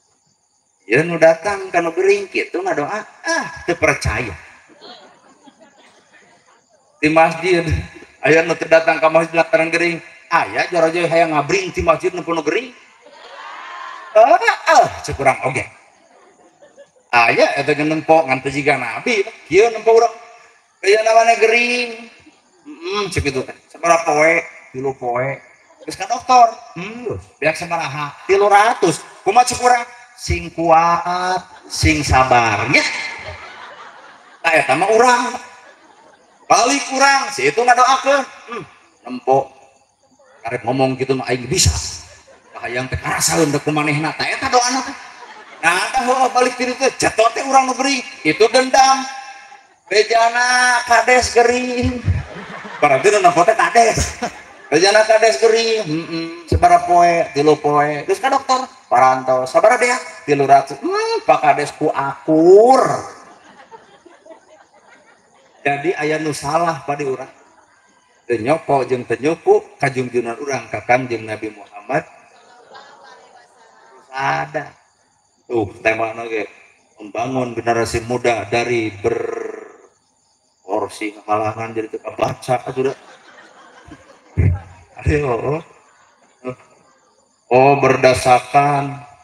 Ieu nu datang ka nu gering kitu ngadoa, ah teu percaya. Di masjid aya nu teu datang ka masjid lantaran gering, aya jarajoy hayang ngabring ti masjid nu penuh gering. Cek urang oge. Aya eta ge nempo ngan teu jiga Nabi, kieu nempo urang. Aya nawana gering. Cek kitu teh. Sabaraha poe? 3 poe. Geus ka dokter. Beak sabaraha? 300. Kumaha cek urang? Sing kuat, sing sabar nya. Tah eta mah urang. Balik kurang, si itu ngadoakeun. Nempo. Karek ngomong gitu mah aing bisa. Hayang teh karasaeun deuk kumanehna tah eta doana teh. Nah, tah heueuh balik ti ditu jatuh teh urang nu gering. Itu dendam. Bejana kades gering. Berarti nu nempo teh kades. Bejana kades gering. Sabaraha poe? 3 poe. Geus ka dokter, parantos. Sabaraha dea? 300. Pak Kades ku akur. Jadi aya nu salah pada urang. Teu nyopo jeung teu nyuku kajungjunan urang ka Kangjeng Nabi Muhammad. Ada. Tuh temana ge membangun generasi muda dari berorsi halangan jadi teu baca sudah. Ayo. Oh, berdasarkan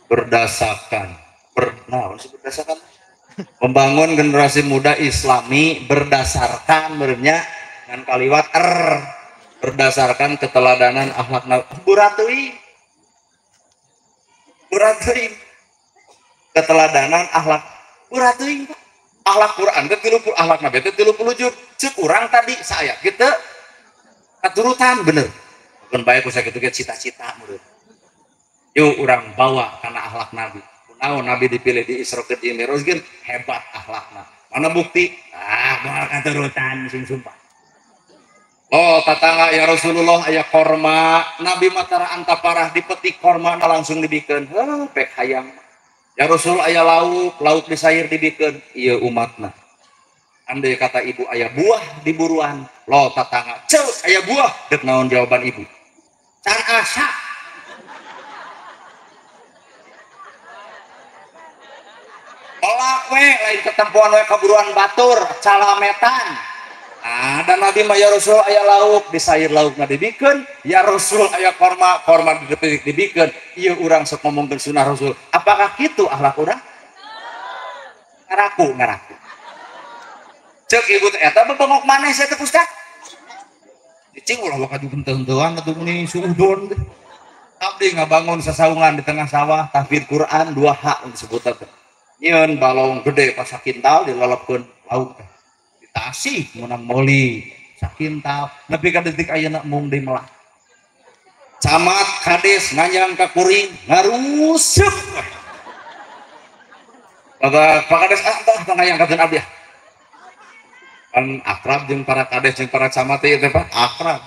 Berdasarkan berdasarkan membangun generasi muda Islami berdasarkan bernya dan kaliwat berdasarkan keteladanan akhlak buratui buratui keteladanan akhlak buratui akhlak Quran ke 30 akhlak Nabi itu 30 juz cek urang tadi saya gitu katurutan bener bukan baik usah gitu cita-cita menurut yuk urang bawa karena akhlak Nabi. Naon Nabi dipilih di Isra ke Mi'raj hebat akhlakna. Mana bukti? Ah, moal katurutan sing sumpah. Oh, tatangga ya Rasulullah aya korma, Nabi matara antaparah dipetik korma langsung dibikeun. Heuh, pek hayang. Ya Rasul aya lauk, lauk disair dibikeun ieu umatna. Andai kata ibu aya buah di buruan, lo tatangga ceuk aya buah, deuk naon jawaban ibu? Can asa. Pelak we lain ketempuan we kaburuan batur calametan. Nah, dan Nabi mah ya Rasul aya lauk disair laukna dibikeun, ya Rasul aya korma, korma dibikeun. Ieu urang sok ngomongkeun sunah Rasul. Apakah kitu akhlak urang? Ngaraku, ngaraku. Ceuk ibu teh eta bebengok maneh sia teh Ustaz. Cicing ulah waka henteu-henteuan atuh meni suudon. Abdi ngabangun sasaungan di tengah sawah tahfidz Quran 2 hak disebut teh. Nyeun balong gede pas sakintal dilelepkeun lauk teh. Ditasih menang meuli sakintal nepi ka detik ayeuna mung dimelah. Camat kades nganyang ka kuring ngaruseup. Kata Pak Kades ah tah ngayang ka abdi. Kan akrab jeung para kades jeung para camat teh teh Pak akrab.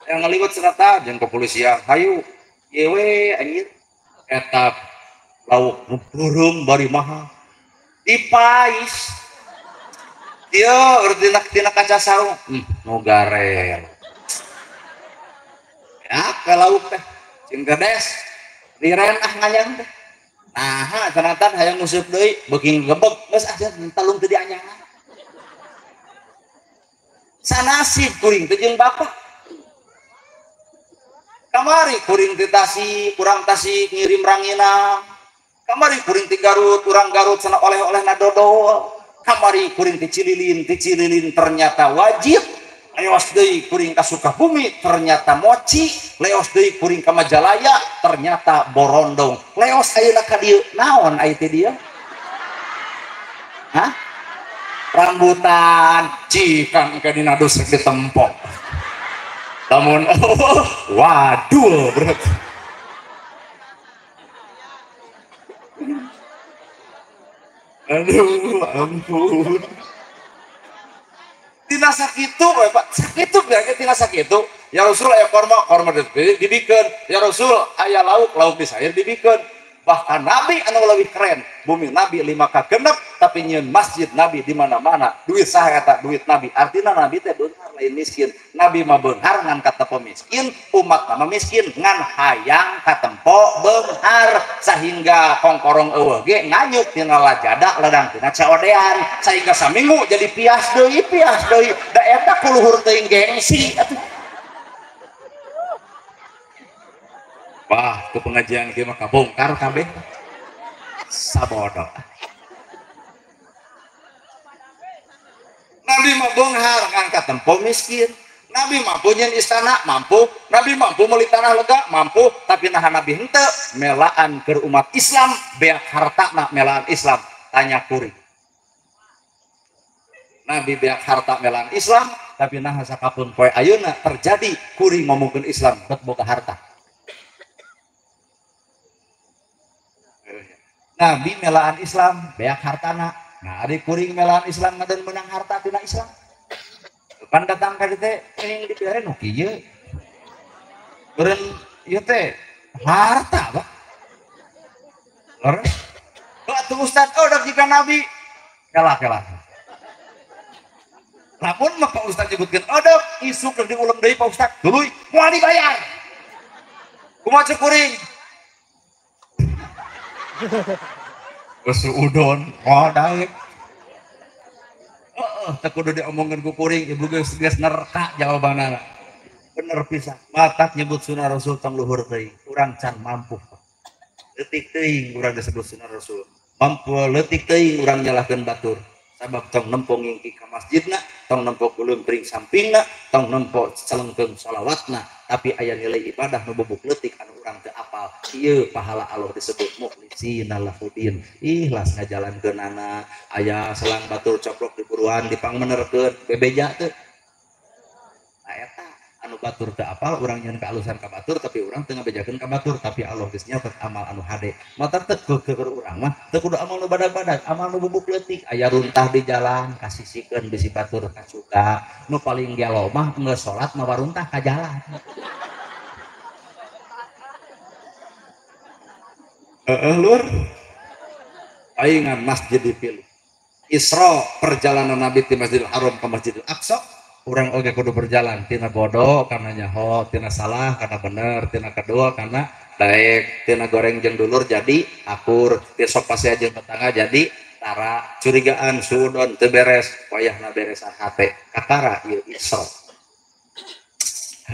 Yang ngaliwat serata jeung kepolisian hayu ieu we anjir eta lauk nu beureum bari mahal. Dipais ieu tina kaca sarung nu garel ya ke lauk teh jeung kades liren ah nganyang teh nah ternyata hayang nguseup deui beuki gebeg geus ah talung teu dianyangan sanasib kuring teh jeung bapak kamari kuring teh Tasik kurang Tasik ngirim ranginang kamari kuring ti Garut, urang Garut sana oleh-oleh na dodol. Kamari kuring ti Cililin ternyata wajib. Leos deui kuring ka Sukabumi ternyata moci. Leos deui kuring ka Majalaya ternyata borondong. Leos ayeuna ka dieu naon aya teh dieu? Hah? Rambutan cikang ka dina dus rek ditempok. Lamun oh, waduh berarti. Aduh, ampun. Tina sakitu, Pak. Sakitu biarnya tina sakitu. Ya Rasul aya korma, korma dibikeun. Ya Rasul aya lauk, lauk disair dibikeun. Bahkan Nabi anu leuwih keren. Bumi Nabi 5 ka genep, tapi nyieun masjid Nabi di mana-mana. Duit saha eta? Duit Nabi. Artina Nabi teh beunghar lain miskin. Nabi mah beunghar ngan katempo miskin, umat mah miskin ngan hayang katempo beunghar sehingga kongkorong eueuh ge nganyuk tina lajada ladang tina caodean sehingga saminggu jadi pias deui da eta kuluhur teuing gengsi atuh. Wah, ke pengajian kieu mah kabongkar kabeh. Sabodo. Nabi mah beunghar ngan katempo miskin. Nabi mampu nyeun istana, mampu. Nabi mampu meuli tanah lega, mampu. Tapi naha Nabi henteu melaan keur umat Islam, beak hartana melaan Islam. Tanya kuring. Nabi beak harta melaan Islam, tapi naha sakapun poe ayeuna terjadi kuring ngomongkeun Islam bet boga harta. Nabi melaan Islam, beak hartana. Nah, ari kuring melaan Islam ngadan menang harta tina Islam. Pan datang ka dieu teh yang dibere nu kieu. Beureun ieu teh harta, Pak. Leres. Atuh Ustaz, oh dak jika Nabi. Kalah-kalah. Lamun mah Pak Ustaz nyebutkeun odok isuk keur diulem deui Pak Ustaz. Tuluy moal dibayar. Kumaha ceuk kuring? Suudon, oh daek. Heeh, teu kudu diomongkeun ku kuring, ibu geus geus nerka jawabanana. Bener pisan. Matak nyebut sunah Rasul tong luhur teuing. Urang can mampu. Leutik teuing urang disebut sunah Rasul. Mampu leutik teuing urang nyalahkeun batur. Sabab tong nempo ngingki ka masjidna, tong nempo gulumpring sampingna, tong nempo celengkeung sholawatna, tapi aya nilai ibadah nu bubuk leutik anu urang teu apal. Ieu pahala Allah disebut mukhlisina lahudin. Ikhlas ngajalankeunana, aya selang batur coplok di buruan dipangmenerkeun, bebeja teu. Nah eta anu batur teu apal urang nyeun kaalusan ka batur tapi urang teu ngabejakeun ka batur, tapi Allah geus nyatet amal anu hade. Mata teu keur urang mah teu kudu amal nu badag-badag, amal nu bubuk leutik, aya runtah di jalan kasisikeun bisi batur kasuka. Nu paling gelo mah geus salat mawa runtah ka jalan. Heeh lur. Paingan masjid dipilih. Isra perjalanan Nabi di Masjidil Haram ke Masjidil Aqsa. Urang oge kudu berjalan tina bodoh karena nyaho, tina salah karena bener, tina kedua karena daek, tina goreng jeung dulur jadi akur, tina sok pasea jeung tetangga jadi tara, curigaan suudon teu beres, wayahna beresan hate, kakara ieu Isra.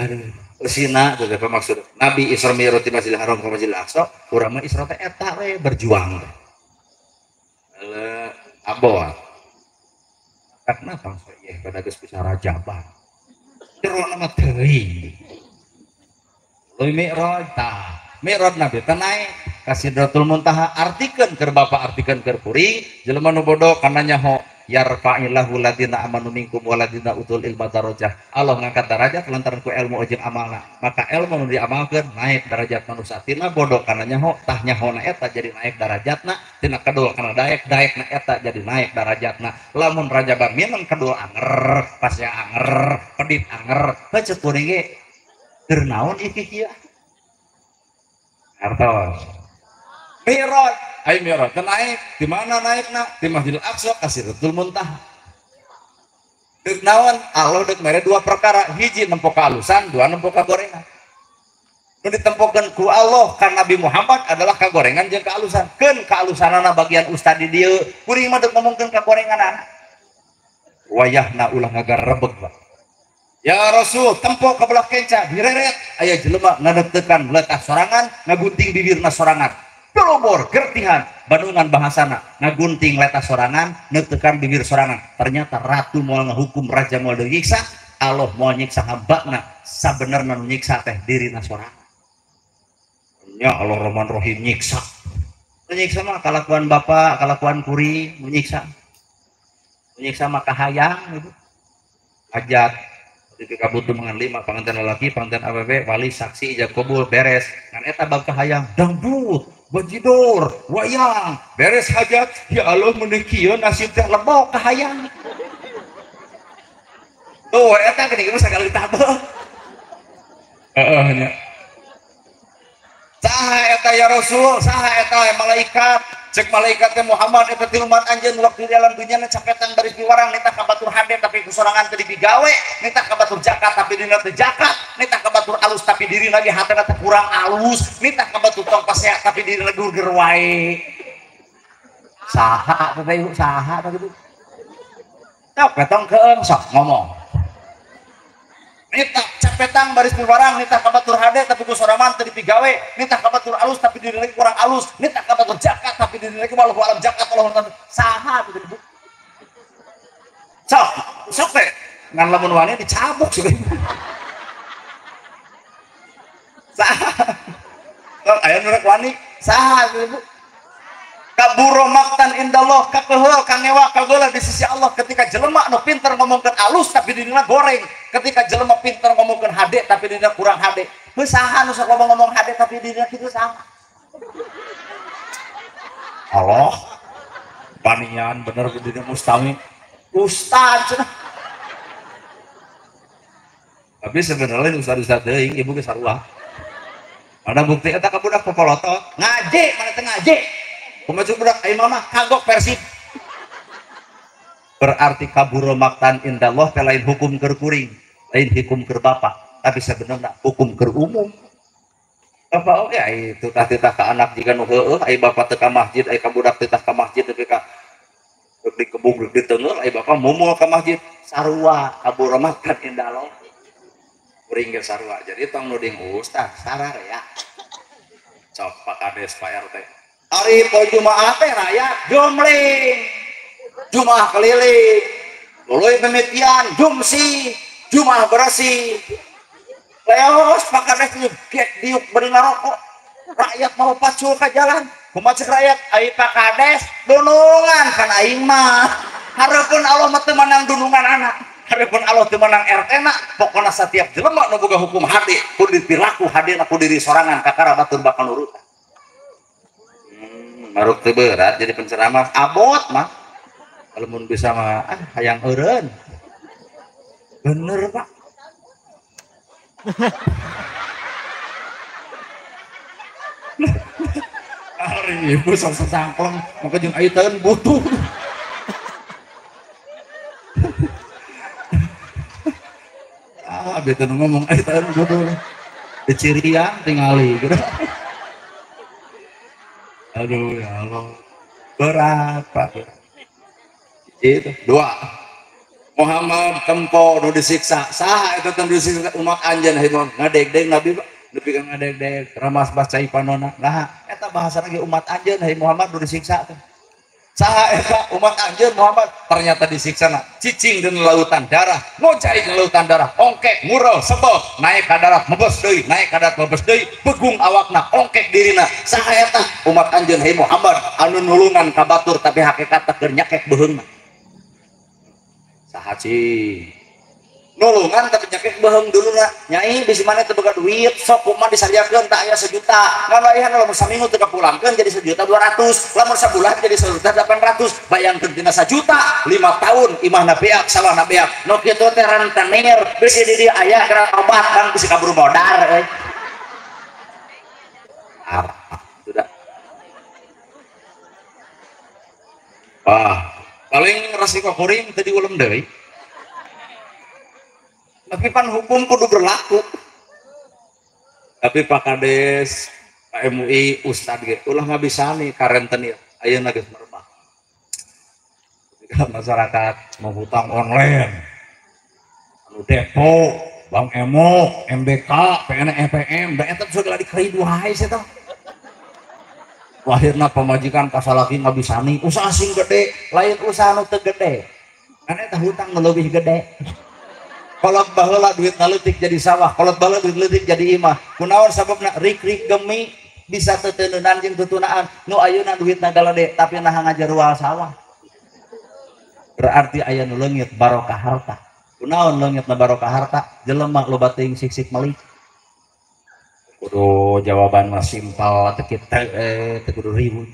Aduh, eusina teh apa maksud Nabi Isra Mi'raj di Masjidil Haram ke Masjidil Aqsa, urang mah Isra teh eta we berjuang. Heuh, aboa. Karena bangsa ieu pada geus bisa rajaban. Jero nama teuing. Leuwih Mi'raj tah. Mi'raj Nabi teh naik ka Sidratul Muntaha, artikeun keur bapa artikeun keur kuring, jelema nu bodoh kana nyaho yarfa'illahu ladina amanu minkum waladina utul ilma darajah. Allah ngangkat darajat lantaran ku ilmu jeung amalna. Maka ilmu nu diamalkeun naik darajat manusia. Tina bodoh kana nyaho, tah nyahona eta jadi naik darajatna, tina kedul kana daek, daekna eta jadi naik darajatna. Lamun rajaban minum kedul anger, pasea anger, pedit anger, heuh ceuk kuring ge keur naon ieu kieu? Hartos. Mi'raj, ayo Mi'raj teh naik, di mana naikna? Di Masjidil Aqsa ka Sidratul Muntaha. Deuk naon? Allah deuk mere dua perkara, hiji nempo kaalusan, dua nempo kagorengan. Nu ditempokeun ku Allah ka Nabi Muhammad adalah kagorengan jeung kaalusan. Keun kaalusanana bagian ustad di dieu, kuring mah deuk ngomongkeun kagorenganana. Wayahna ulah ngagarebeg, Pak. Ya Rasul, tempo ka belah kenca, direret aya jelema ngadeukeutkeun letah sorangan, ngagunting bibirna sorangan. Pelobor, gertihan, bandungan bahasana, ngagunting letah sorangan, neutekan bibir sorangan. Ternyata ratu moal ngahukum, raja moal nyiksa, Allah moal nyiksa hambana, sabenerna nu nyiksa teh dirina sorangan. Ya Allah Rahman Rahim nyiksa. Nyiksa mah kalakuan bapak, kalakuan kuring, nyiksa. Nyiksa mah kahayang gitu. Hajat ketika butuh dengan 5 panganten lelaki, panganten AWW, wali, saksi, ijab kabul, beres. Ngan eta bab kahayang, dangdut, bajidor, wayang, beres hajat, ya Allah meuni kieu nasib teh lebok kahayang. Tuh eta geuning geus sakali ditabeuh. Heeh nya. Saha eta ya Rasul, saha eta malaikat? Cek malaikat teh Muhammad eta ti umat anjeun waktu di dalam dunya capetan baris piwarang nitah ka batur hade tapi kusorangan teu dipigawe, nitah ka batur zakat tapi dirina teu zakat, nitah ka batur alus tapi dirina ge hatena teh kurang alus, nitah ka batur tong pasea tapi dirina gurger wae. Saha teh ieu saha teh kitu? Tok petong keung sok ngomong. Nitah capetang baris piwarang, nitah ka batur hade tapi kusorangan teu dipigawe, nitah ka batur alus tapi dirina lagi kurang alus, nitah ka batur zakat tapi dirina lagi wallahu alam zakat Allah saha teh ibu. Sok, sok teh ngan lamun wani dicabuk sih. Saha. Sok aya nu rek wani, saha teh ibu. Kaburo maktan indallah, kakeheul kangewa kageula di sisi Allah ketika jelema nu pinter ngomongkeun alus tapi dirina goreng, ketika jelema pinter ngomongkeun hade tapi dirina kurang hade. Heuh saha nu sok ngomong-ngomong hade tapi dirina kitu saha? Allah panian bener dirina mustami ustad cenah. Tapi sebenarnya ustad-ustad teuing ibu ge sarua. Ada bukti eta ka budak popolotot ngaji mana teh ngaji. Pemacu budak ayo mama kagok Persib. Berarti kaburo maktan indallah teh lain hukum keur kuring, lain hukum keur bapak, tapi sebenarnya hukum keur umum. Bapak oge ai titah-titah ka anak jika nu heueuh, ai bapak teu ka masjid, ai ka budak titah ka masjid teu ka dikebung ditengeul, ai bapak mumul ka masjid sarua kaburo maktan indallah. Kuring ge sarua. Jadi tong nuding ustaz sararea. Sok Pak Kades, Pak RT. Ari poe Jumaah teh rakyat jumling. Jumaah keliling. Luluy pemitian, jumsi, Jumaah bersih. Leos Pak Kades gek diuk bari ngarokok. Rakyat mau pacul ka jalan. Kumaha cek rakyat? Ai Pak Kades dunungan kan aing mah. Hareupeun Allah mah teu menang dunungan anak. Hareupeun Allah teu menang RT na. Pokona setiap jelema nu boga hukum hade kudu dipiraku hadena ku diri sorangan kakara batur bakal nurutan. Maruk teu berat jadi penceramah abot mah. Kalau mun bisa mah ah hayang eureun. Bener Pak. Ari ibu sok sasangkleng maka jeung ayeuna butuh. Ah beta nu ngomong ayeuna butuh. Dicirian tingali gitu. Aduh ya Allah. Berat Pak. Itu dua. Muhammad tempo nu disiksa. Saha eta teh disiksa umat anjeun hayang ngadegdeg Nabi Pak. Nepi ka ngadegdeg ramas bas cai panona. Nah, eta bahasa lagi umat anjeun hayang Muhammad nu disiksa teh. Saha eta umat anjeun Muhammad ternyata disiksa na cicing dina lautan darah, ngocai dina lautan darah, ongkek ngurel sebel, naik ka darat mebes deui, naik ka darat mebes deui, begung awakna, ongkek dirina. Saha eta umat anjeun hayang Muhammad anu nulungan ka batur tapi hakikatna keur nyakek beuheungna. Saha cing nulungan tapi nyakek beuheung duluna. Nyai bisi maneh teu boga duit sok kumaha disadiakeun tah aya 1 juta ngan wayahna lamun saminggu teu kapulangkeun jadi 1.200.000, lamun sabulan jadi 1.800.000. Bayangkeun tina 1 juta 5 tahun imahna beak sawahna beak nu kitu teh rentenir bisi di dieu aya keur obat bang bisi kaburu modar euy. Ah sudah. Ah paling resiko kuring teu diulem deui. Tapi pan hukum kudu berlaku. Tapi Pak Kades, Pak MUI, Ustad ge ulah ngabisani ka rentenir. Ayeuna geus merebak. Ketika masyarakat mau hutang online, anu depo, Bank Emok, MBK, PN, EPM, da eta segala dikeridu wae sia teh. Akhirna pamajikan kasalaki ngabisani, usaha sing gede, lain usaha nu teu gede. Kan eta hutang nu leuwih gede. Kolot baheula duit leutik jadi sawah, kolot baheula duit leutik jadi imah. Kunaon sababna rik-rik gemi bisa teuteunan jeung tutunaan. Nu ayeuna duitna galede tapi naha ngajarual sawah. Berarti aya nu leungit barokah harta. Kunaon leungitna barokah harta? Jelema loba teuing sik-sik meuli. Kudu jawaban mah simpel teu kitu teu kudu ribut.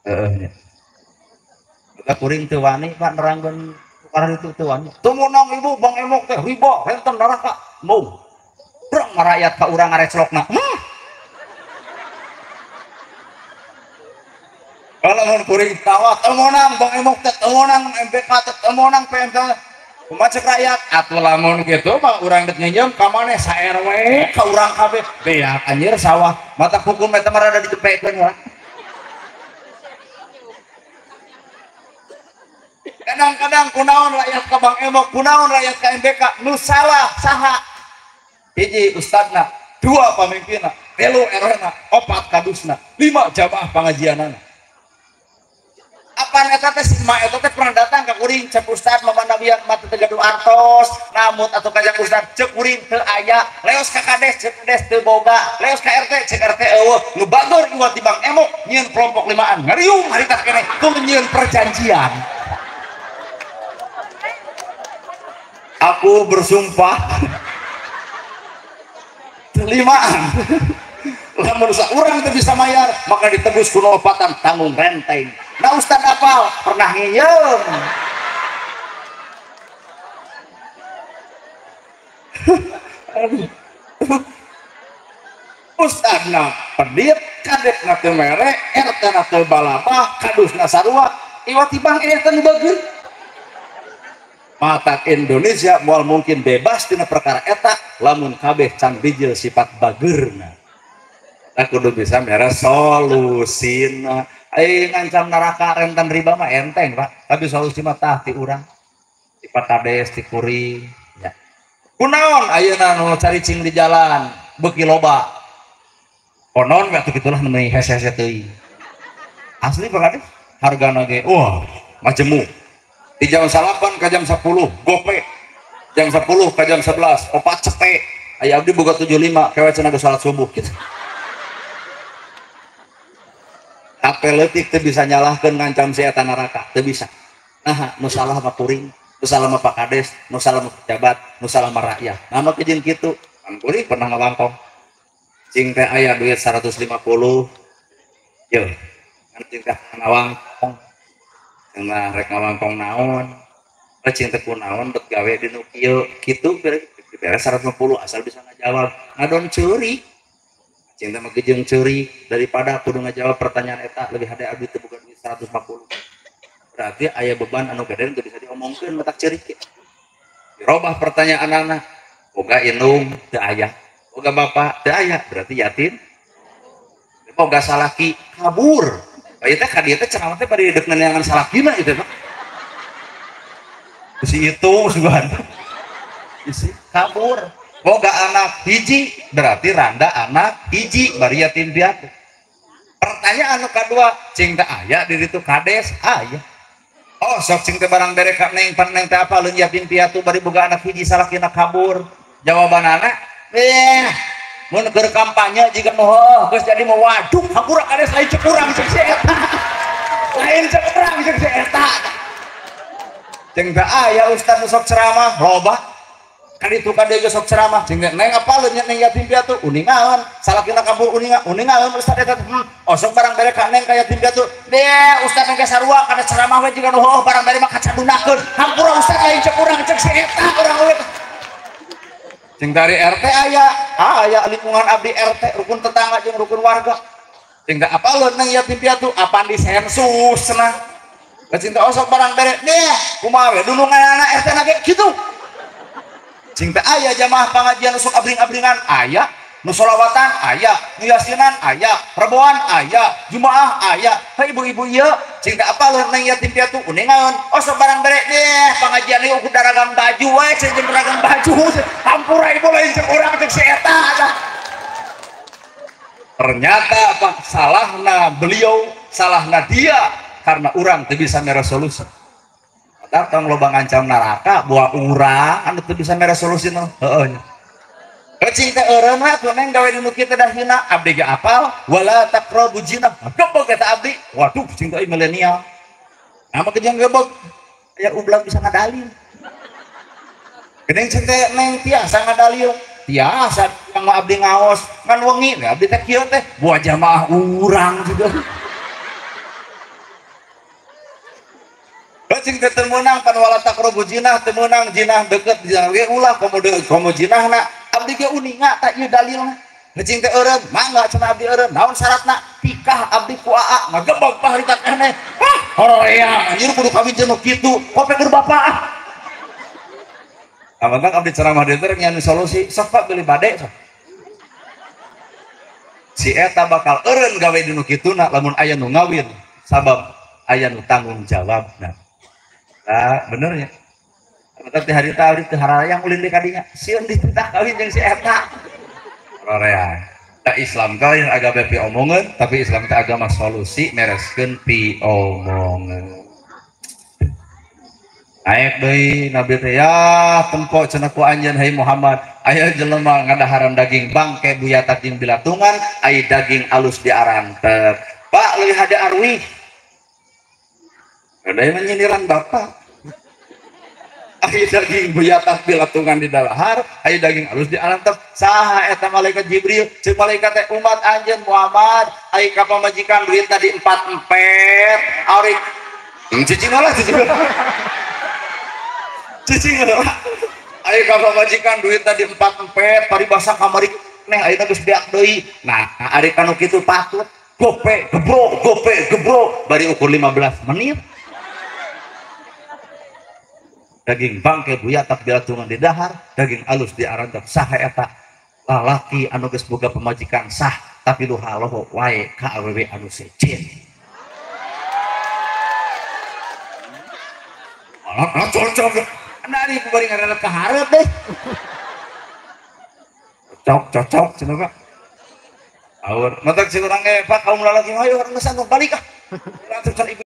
Heeh nya. Eta kuring teu wani Pak nerangkeun karena itu tuan. Tumunang ibu Bang Emok teh riba renten neraka. Mau. Brong marakyat ka urang ngareclokna. Kalau mun kuring tawa teu Bang Emok teh teu meunang MBK teh teu meunang PMK. Kumaha cek rakyat? Atuh lamun kitu mah urang deuk nginjem ka maneh sa RW ka urang kabeh. Beak anjir sawah. Mata hukum eta mah rada dicepekeun lah. Kadang-kadang kunaon rakyat ka Bang Emok, kunaon rakyat ka MBK, nu salah saha? Hiji ustadna, dua pamimpinna, telu RW-na, opat kadusna, lima jamaah pengajianana. Apaan eta teh si emak eta teh pernah datang ka kuring cek ustad mamanawian mah teu gaduh artos, namut atuh ka ustad cek kuring teu aya, leos ka kades cek kades teu boga, leos ka RT cek RT eueuh, nu batur iwat di Bang Emok nyieun kelompok limaan, ngariung harita keneh kudu nyieun perjanjian. Aku bersumpah limaan lamun saurang teu bisa mayar maka ditebus ku opatan tanggung renteng. Nah ustad apal pernah nginyeum. Ustadna pedit, kadekna teu mere, RT na teu balabah, kadusna sarua, iwat tibang eta nu bageun. Mata Indonesia moal mungkin bebas tina perkara eta lamun kabeh can bijil sifat bageurna. Eta kudu bisa mere solusina. Ai ngancam neraka rentan riba mah enteng Pak, tapi solusi mah tah ti urang. Ti Pak Kades, ti kuring ya. Kunaon ayeuna nu caricing di jalan beuki loba. Konon we atuh kitulah nu hese-hese teuing. Asli Pak Kades, hargana ge wah majemuk. Di jam 8 ke jam 10 gope. Jam 10 ke jam 11 opat cepet. Aya abdi boga 75 kewe cenah geus salat subuh kitu. HP leutik teu bisa nyalahkeun ngancam si eta neraka, teu bisa. Nah, nu salah mah kuring, nu salah mah Pak Kades, nu salah mah pejabat, nu salah mah rakyat. Nah, mah jeung kitu, kan kuring pernah ngawangkong. Cing teh aya duit 150. Yeuh, kan cing teh ngawangkong. Cenah rek ngawangkong naon? Cing teh kunaon bet gawe di nu kieu, kitu beres 150 asal bisa ngajawab. Ngadon ceurik. Cing teh mah gejeng ceurik daripada kudu ngajawab pertanyaan eta lebih hade abdi teu boga duit 150. Berarti aya beban anu gede teu bisa diomongkeun matak ceurik. Dirobah pertanyaanana, boga indung teu aya, boga bapak teu aya, berarti yatim. Boga salaki kabur. Ieu teh ka dieu teh ceramah teh bari deuk neangan salakina ieu teh. Si itu sugan. Isi kabur. Boga anak hiji berarti randa anak hiji bari yatim piatu. Pertanyaan anu kadua, cing teh aya di ditu kades aya. Oh sok cing teh barang bere ka neng pan neng teh apa leun yatim piatu bari boga anak hiji salakina kabur. Jawabanana mun keur kampanye jiga nu heuh geus jadi mah waduh hampura kades lain cek urang cek si eta. Lain cek urang cek si eta. Cing teh aya ustaz nu sok ceramah loba. Kan itu kan dia sok ceramah cing neng apa leun neng yatim piatu uningaeun salakina kabur uningaeun ustaz eta osok barang bere ka neng ka yatim piatu deh ustaz neng sarua kana ceramah we jiga nu heuh barang bere mah kacadunakeun hampura ustaz lain cek urang cek si eta urang eueuh. Cing dari RT aya aya lingkungan abdi RT rukun tetangga jeung rukun warga cing teh apa leun neng yatim piatu apan disensus cenah cing teh osok barang bere deh kumaha we dulunganana RT na ge kitu. Cing teh aya jamaah pengajian sok abring-abringan aya, nu sholawatan aya, nu yasinan aya, reboan aya, jumaah aya. Hei ibu-ibu ieu, cing teh apa leun neng yatim piatu uningaeun, osok barang bere deh pengajian ieu ukur daragang baju we, cing jeung daragang baju. Hampura ibu lain cek urang cek si eta. Ternyata apa salahna beliau, salahna dia karena urang teu bisa mere solusi. Tong loba ngancam neraka buah urang anu teu bisa mere solusi nu heueuh nya. Cing teh eureun we atuh neng gawe di nu kieu teh dah hina abdi ge apal wala taqrabu zina. Gebog eta abdi. Waduh cing teh milenial. Nah mah jeung gebog aya ublag bisa ngadalil. Geuning cing teh neng tiasa ngadalil. Tiasa yang abdi ngaos ngan wengi we abdi teh kieu teh buah jamaah urang juga. Cing teh teu meunang pan wala taqrabu jinah teu meunang jinah deket jinah ge ulah komo komo jinahna abdi ge uninga ta ieu dalilna. Cing teh eureun mangga cenah abdi eureun naon syaratna tikah abdi ku aa ngagebog paharita keneh. Hah horoream anjir kudu kawin jeung nu kitu kope keur bapak ah. Amantak abdi ceramah dieu teh nyian solusi sok Pak beli bade sok. Si eta bakal eureun gawe di nu kituna lamun aya nu ngawin sabab aya nu tanggung jawabna. Nah, bener ya. Tapi hari tadi teu harayang ulin deui ka dinya. Sieun dititah kawin jeung si eta. Rorea. Da Islam teh lain agama piomongeun, tapi Islam teh agama solusi mereskeun piomongeun. Naik deui Nabi teh ya tempo cenah ku anjeun hai Muhammad, aya jelema ngadaharan daging bangke buyatak jeung bilatungan, aya daging alus diarantep. Pak leuwih hade arwih. Ada yang menyindiran bapak. Ayo daging buyatak bilatungan di dalahar, ayo daging alus di arantep. Saha eta malaikat Jibril, ceuk malaikat teh umat anjeun Muhammad, ayo ka pamajikan duit tadi 4 empet, ari cicing lah cicing. Cicing lah. Ayo ka pamajikan duit tadi 4 empet, paribasa kamari neh ayeuna geus beak deui. Nah, ari kanu kitu patut gope gebro gope gebro bari ukur 15 menit. Daging bangke buyatak bilatungan di dahar, daging alus di arantep. Saha eta lalaki anu geus boga pamajikan sah tapi lu haloho wae ka awewe anu sejen. Alah cocok. Nari bari ngaranna ka hareup deh. Cocok cocok cenah Pak. Aur, matak si urang ge, Pak, kaum lalaki ayo urang geus balik ah. Langsung ibu.